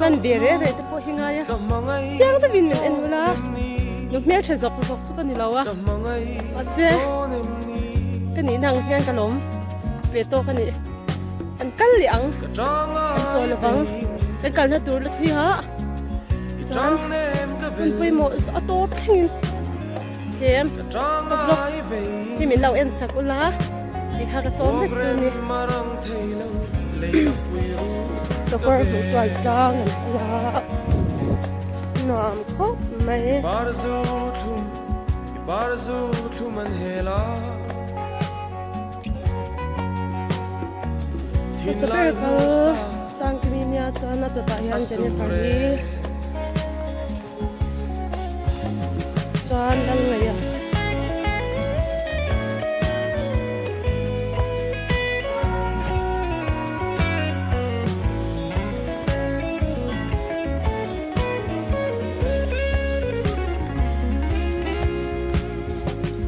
Hman ve reh reh te pawh hi ngai a, chiang deuhin min en ula, nu hmeltha zawk zawk chu ka ni lo a, mahse ka nihna ang hian ka lawm ve tawk a ni. Kan kal leh ang, kan chaw lovang, kan kalna tur la thui ha chuan hun pawimawh a tawp thlengin he ka vlog hi min lo en sak ula tih kha ka sawm vek chu a ni. Soccer hmuh tual tlang an kal a, nuam khawp mai. Hmasa ber kal Sangkimi nia chuan a tawpah hian Jennifer hi chuan lal ngei a.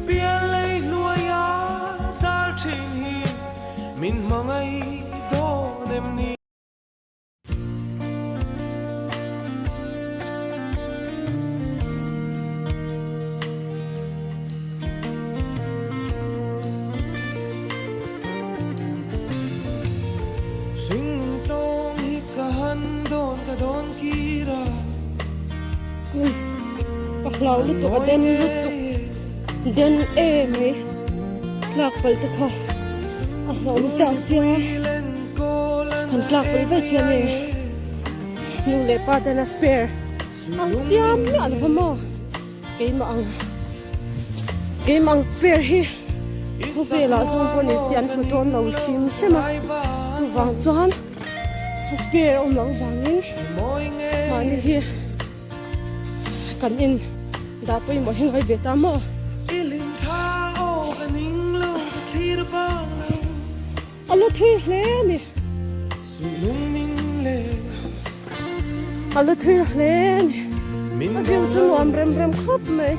Pialei hnuaia zal thin hi min hmangaih dawn em ni? Hringnun tlawng hi ka han dawn ka dawn kir a. Ka hlau lutuk a den lutuk. Den em mai tlak palh te kha a hlawm ta sia kan tlak palh vek chuan nge nu leh pa ten a spare ang siam miah lo va maw keimah ang keimah ang spare hi khawvelah zawng pawh ni se an hmu dawn lo hrim hrim a chuvang chuan spare a awm loh vangin mahni hi. Kan in dah pawimawh hi ngai ve ta maw? A la thui hle a ni. A la thui hle a ni. A view chu nuam rem rem khawp mai.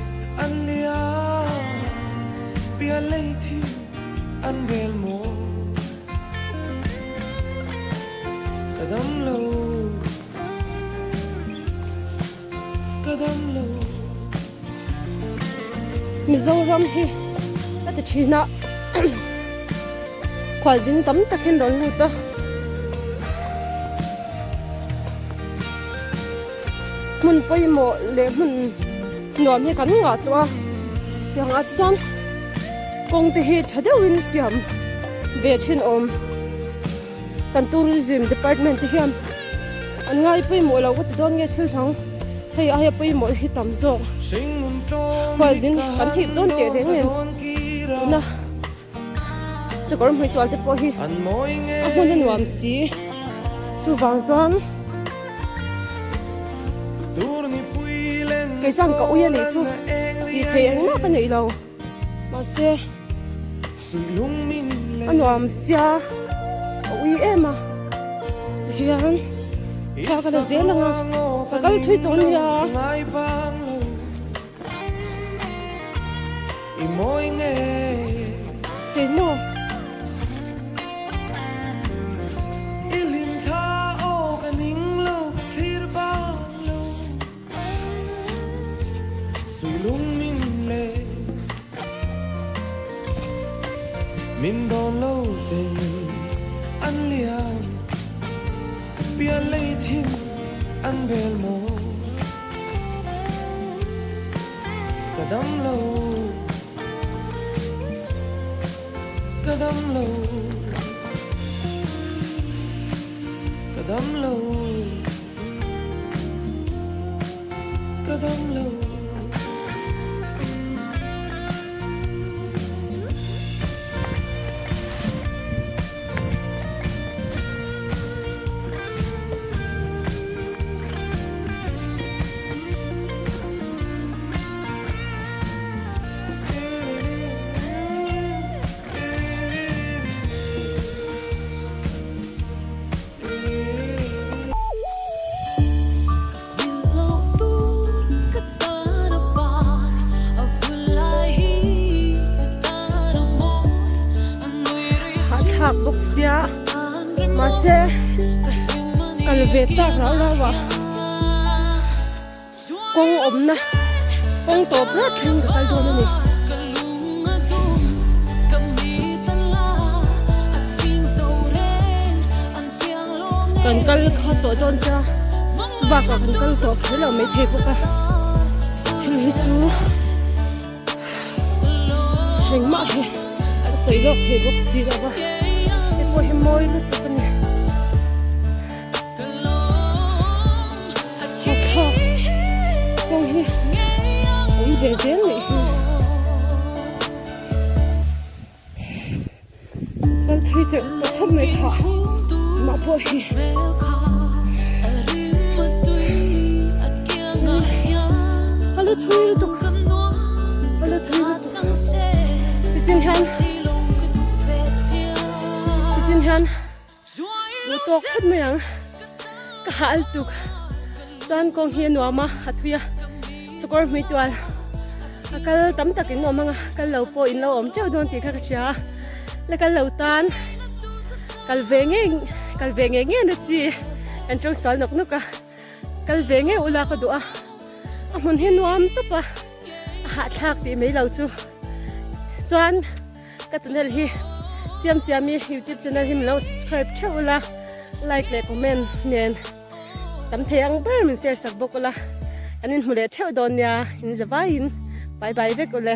Mizoram hi a ti thin a khualzin tam tak hian rawn lut a hmun pawimawh leh hmun nuam hi kan ngah tawh a tiang ah chuan kawng te hi tha deuhin siam ve thin awm. Kan tourism department te hian an ngai pawimawh lo ka ti dawn nge thil dang hei aia pawimawh hi tam zawk khualzin kan hip dawn teh reng nen tuna sakawr hmuitual te pawh hi a hmun a nuam si chuvang chuan kei chuan ka ui a nih chu tih theih engmah ka neih lo. Mahse a nuam sia a ui em a tihian thla ka la zel ang a ka kal thui tawh ania. Keimah. Min dawn lo ten an liam pian lei thim an bel maw ka dam lo ka dam lo ka dam lo. Ka dam lo. Kal ve tak rau rau ah kawng awmna kawng tawp rat thleng ka kal dawn a ni. Kan kal kha tawh dawn sia chubakah kan kal tawh kher lo maithei bawk a thil hi chu engmah hi a sawi lawk thei bawk si lo va hei pawh hi mawi lutuk a ni thlak kawng hi awm ve zel nih hi. Kal thui teuh ta khawp mai kha mah pawh hi. A lu thui lutuk a lu thui lutuk tichin hian tichin hian lu tawk phawt mai ang ka hah lutuk chuan kawng hi a nuam a a thui a sakawr hmui tual a kal tam tak in awm ang a kal lo pawh in lo awm teuh dawn tih kha ka hria a la kal lo tan kal ve ngei kal ve ngei ngei na chi an tawng sual nawk nawk a kal ve ngei ula ka duh a a hmun hi nuam tawp a a hahthlak tih mai lo chu chuan Ka channel hi Siam Siami YouTube channel hi min lo subscribe theuh ula, like leh comment nen tam thei ang ber min share sak bawk ula, kan inhmu leh theuh dawn nia, in za vaiin bye bye vek ule.